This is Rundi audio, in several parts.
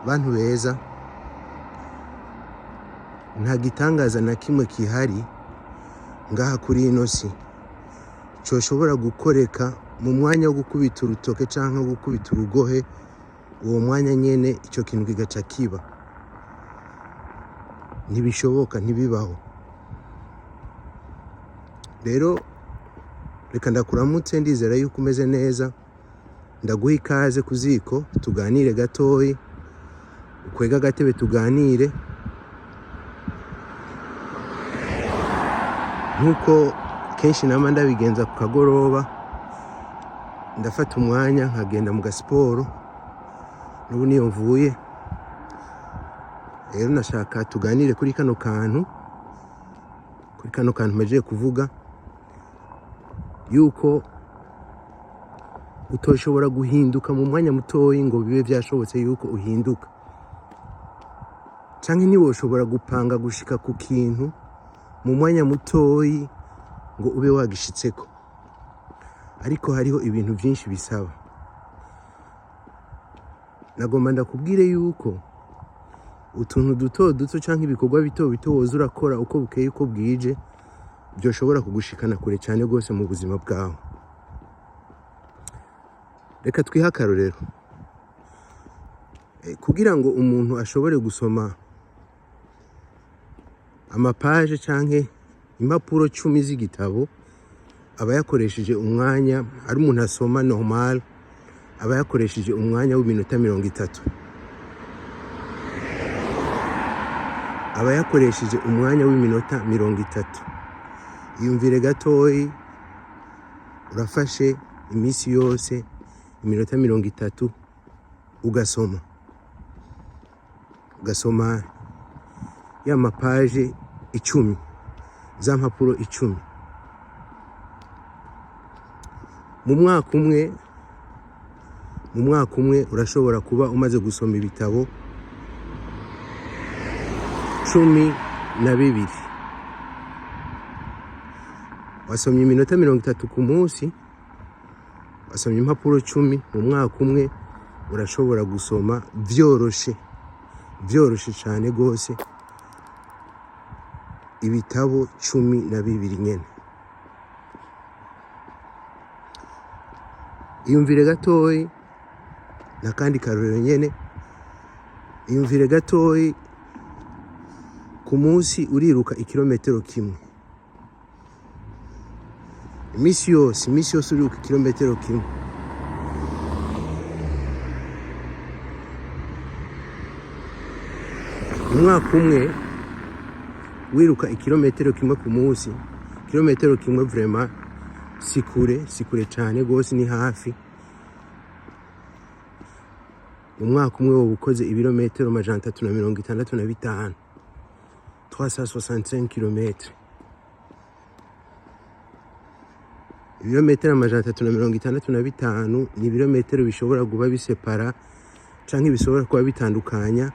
Bantu beza, nta gitangaza na kimwe kihari ngaha kuri ino si coshobora gukoreka mu mwanya wo gukubita urutoke canke wo gukubita urugohe, uwo mwanya nyene ico kintu kigaca kiba. Ntibishoboka, ntibibaho. Rero reka ndakuramutse, ndizera yuko umeze neza. Ndaguha ikaze ku ziko tuganire gatoyi, ukwege agatebe tuganire. Nk'uko kenshi nama ndabigenza ku kagoroba, ndafata umwanya nkagenda mu gasiporo, n'ubu niyo mvuye. Rero nashaka tuganire kuri kano kantu, kuri kano kantu mpejeje kuvuga, yuko utoshobora guhinduka mu mwanya mutoyi ngo bibe vyashobotse yuko uhinduka, canke ntiwoshobora gupanga gushika ku kintu mu mwanya mutoyi ngo ube wagishitseko. Ariko hariho ibintu vyinshi bisaba. Nagomba ndakubwire yuko utuntu duto duto canke ibikorwa bito bito woza urakora uko bukeye uko bwije vyoshobora kugushikana kure cane gose mu buzima bwawe. Reka twihe akarorero. Kugira ngo umuntu ashobore gusoma amapaje canke impapuro 10 z'igitabo, aba yakoresheje umwanya, ari umuntu asoma normal, aba yakoresheje umwanya w'iminota 30. Aba yakoresheje umwanya w'iminota 30. Iyumvire gatoyi, urafashe iminsi yose iminota 30 ugasoma. Ugasoma ya mapaje 10, za mpapuro 10. Mu mwaka umwe, mu mwaka umwe urashobora kuba umaze gusoma ibitabo 12. Wasomye iminota 30 ku munsi, wasomye impapuro 10, mu mwaka umwe urashobora gusoma vyoroshe, vyoroshe cane gose ibitabo 12 nyene. Iyumvire gatoyi, n'akandi karorero nyene, iyumvire gatoyi, ku munsi uriruka ikirometero kimwe. Imisi yose, imisi yose uriruka ikirometero kimwe. Umwaka umwe wiruka ikirometero kimwe ku munsi, ikirometero kimwe vraiment si kure, si kure cane gose, ni hafi. Mu mwaka umwe woba ukoze ibirometero 365, 365 kilometres. Ibirometero 365 ni ibirometero bishobora kuba bisepara canke bishobora kuba bitandukanya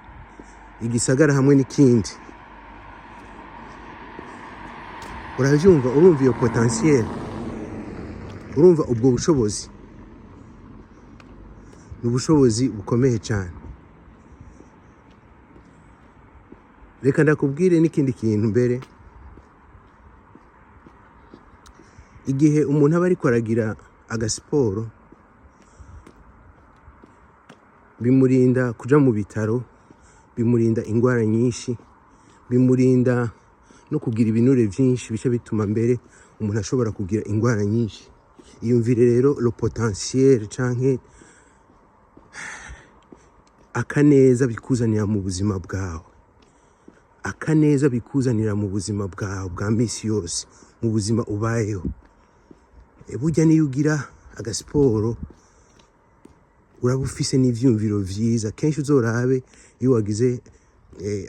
igisagara hamwe n'ikindi. Uravyumva, urumva iyo potentiel, urumva ubwo bushobozi, ni ubushobozi bukomeye cane. Reka ndakubwire n'ikindi kintu mbere, igihe umuntu aba ariko aragira agasiporo bimurinda kuja mu bitaro, bimurinda ingwara nyinshi, bimurinda no kugira ibinure vyinshi bica bituma mbere umuntu ashobora kugira ingwara nyinshi. Iyumvire rero le potentiel canke akaneza bikuzanira mu buzima bwawe, akaneza bikuzanira mu buzima bwawe bwa misi yose, mu buzima ubayeho. Burya niyo ugira agasiporo uraba ufise n'ivyumviro vyiza. Kenshi uzorabe iyo wagize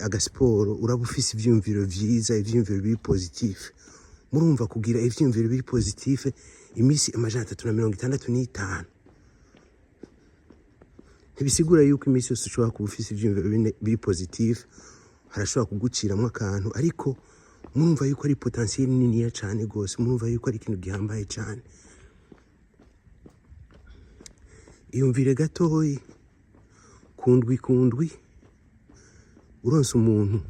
agasiporo uraba ufise ivyumviro vyiza, ivyumviro biri positif. Murumva kugira ivyumviro biri positif imisi 365 ntibisigura yuko imisi yose ushobora kuba ufise ivyumviro biri positif, harashobora kuguciramwo akantu, ariko murumva yuko ari potentiel niniya cane gose, murumva yuko ari ikintu gihambaye cane. Iyumvire gatoyi, kundwi kundwi Uronse umuntu,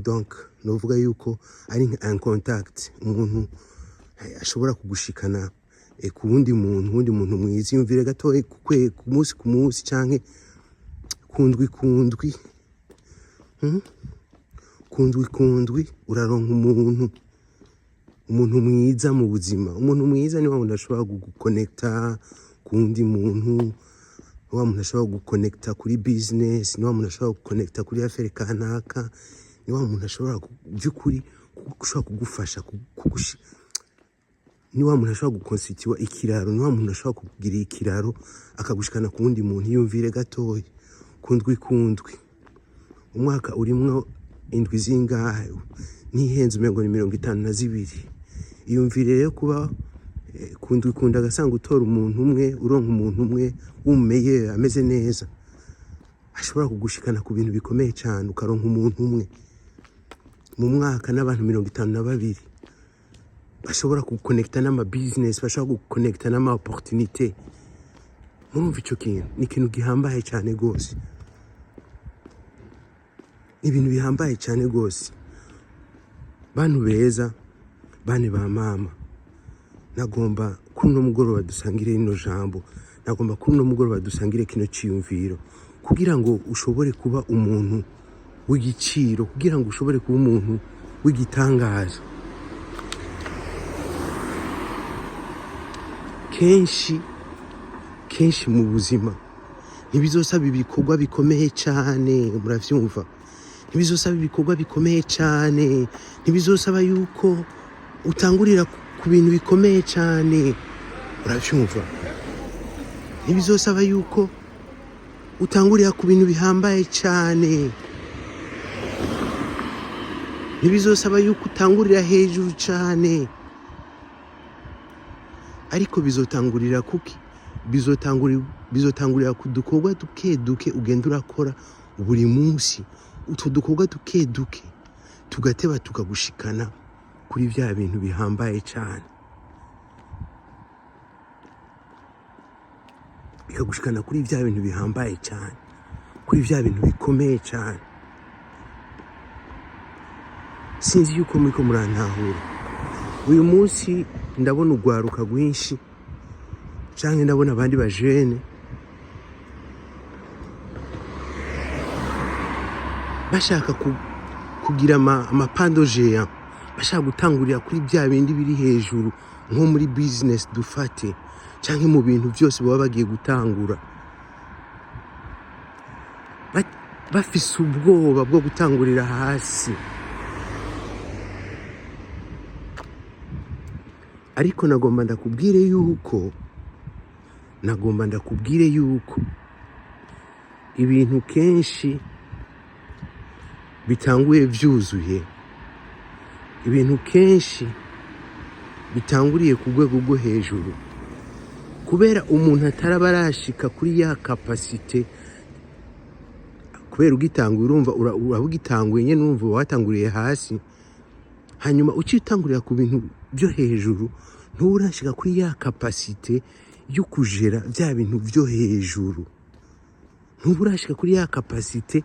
donc novuga yuko ari nka un contact, umuntu ashobora kugushikana ku wundi muntu, wundi muntu mwiza. Yumvire gatoya ku munsi ku munsi canke ku ndwi ku ndwi, Ku ndwi ku ndwi uraronka umuntu mwiza mu buzima. Umuntu mwiza ni wa wundi ashobora kugukonekta ku wundi muntu, wa muntu ashobora gukonekta kuri business, ni wa muntu ashobora gukonekta kuri affaire kanaka, ni wa muntu ashobora by'ukuri ushobora kugufasha ni wa muntu ashobora gukonstituwa ikiraro, ni wa muntu ashobora kukugira ikiraro akagushikana ku wundi muntu. Yumvire gatoya, ku ndwi ku ndwi, umwaka urimwo indwi zingahe? Ntihenze, umengo ni 52. Iyumvire rero kuba ku ndwi ku ndwi agasanga utora umuntu umwe, uronka umuntu umwe w'umumeye ameze neza, ashobora kugushikana ku bintu bikomeye cyane. Ukaronka umuntu umwe mu mwaka n'abantu 52 bashobora gukonekita n'ama business, bashobora gukonekita n'ama opportunité. Murumva ico kintu ni ikintu gihambaye cyane rwose, ni ibintu bihambaye cyane rwose. Bantu beza, bane ba mama, nagomba kuri uno mugoroba dusangire rino jambo, nagomba kuri uno mugoroba dusangire kino ciyumviro, kugira ngo ushobore kuba umuntu w'igiciro, kugira ngo ushobore kuba umuntu w'igitangaza. Kenshi kenshi mu buzima ntibizosaba ibikorwa bikomeye cyane, muravyumva, ntibizosaba ibikorwa bikomeye cyane, ntibizosaba yuko utangurira ku bintu bikomeye cyane, uravyumva, ntibizosaba yuko utangurira ku bintu bihambaye cyane, ntibizosaba yuko utangurira hejuru cyane, ariko bizotangurira kuki? Bizotangurira ku dukorwa duke duke ugenda urakora buri munsi. Utwo dukorwa duke duke tugateba tukagushikana kuri vya bintu bihambaye cyane, bikagushikana kuri vya bintu bihambaye cyane, kuri vya bintu bikomeye cyane. Sinzi yuko muriko murantahura. Uyu munsi ndabona urwaruka rwinshi, canke ndabona abandi bajene bashaka kugira ama pas de géant, bashaka gutangurira kuri bya bindi biri hejuru, nko muri business dufate, canke mu bintu byose baba bagiye gutangura, bafise ubwoba bwo gutangurira hasi. Ariko nagomba ndakubwire yuko, nagomba ndakubwire yuko ibintu kenshi bitanguye vyuzuye, ibintu kenshi bitanguriye ku rwego rwo hejuru, kubera umuntu ataraba arashika kuri ya capacité. Kubera ugitanguye, urumva uraba ugitanguye nyene, urumva watanguriye hasi, hanyuma uciye utangurira ku bintu byo hejuru, nturashika kuri ya capacité yo kujera bya bintu byo hejuru, ntuburashika kuri ya capacité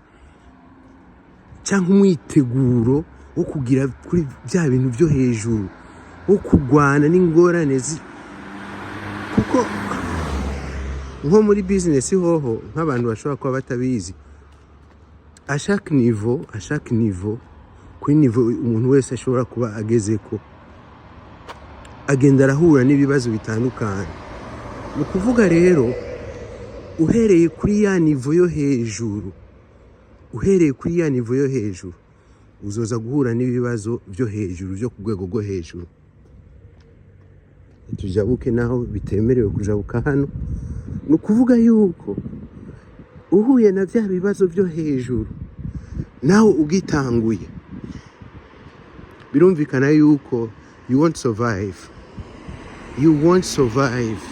cyangwa umwiteguro wo kugira kuri bya bintu byo hejuru, wo kurwana n'ingorane kuko nko muri business hoho, nk'abantu bashobora kuba batabizi, à chaque niveau, à chaque niveau, kuri niveau umuntu wese ashobora kuba agezeko, agenda arahura n'ibibazo bitandukanye. Ni ukuvuga rero, uhereye kuri ya niveau yo hejuru, uhereye kuri ya niveau yo hejuru, uzoza guhura n'ibibazo byo hejuru, byo ku rwego rwo hejuru. Tujabuke naho bitemerewe kujabuka hano. Ni ukuvuga yuko uhuye na bya bibazo byo hejuru nawe ugitanguye, birumvikana yuko you won't survive, you won't survive.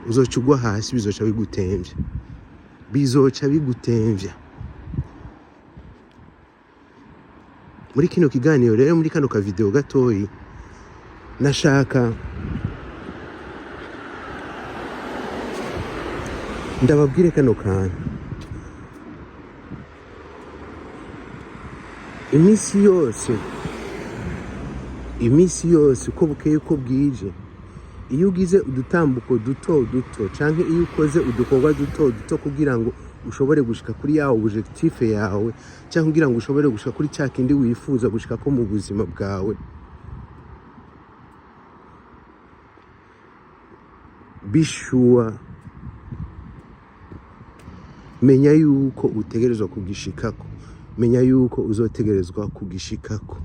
Uzoca ugwa hasi, bizoca bigutemvya, bizoca bigutemvya. Muri kino kiganiro rero, muri kano ka video gatoyi, nashaka ndababwire kano kantu. Iminsi yose, iminsi yose, uko bukeye uko bwije, iyo ugize udutambuko duto duto canke iyo ukoze udukorwa duto duto kugira ngo ushobore gushika kuri ya objectif yawe, cyangwa kugira ngo ushobore gushika kuri cya kindi wifuza gushika ko mu buzima bwawe, be sure, menya yuko utegerezwa kugishikako, menya yuko uzotegerezwa kugishikako,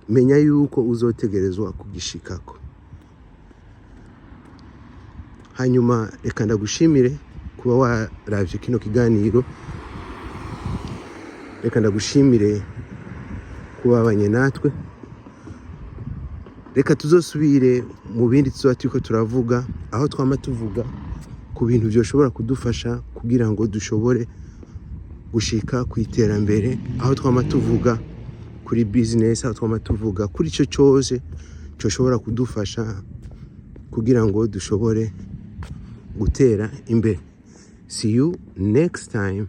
menya yuko uzotegerezwa kugishikako. Hanyuma reka ndagushimire kuba waravye kino kiganiro, reka ndagushimire kuba wabanye natwe. Reka tuzosubire mu bindi tuzoba turiko turavuga, aho twama tuvuga ku bintu vyoshobora kudufasha kugira ngo dushobore gushika ku iterambere, aho twama tuvuga kuri business, aho twama tuvuga kuri ico cose coshobora kudufasha kugira ngo dushobore gutera imbere. See you next time.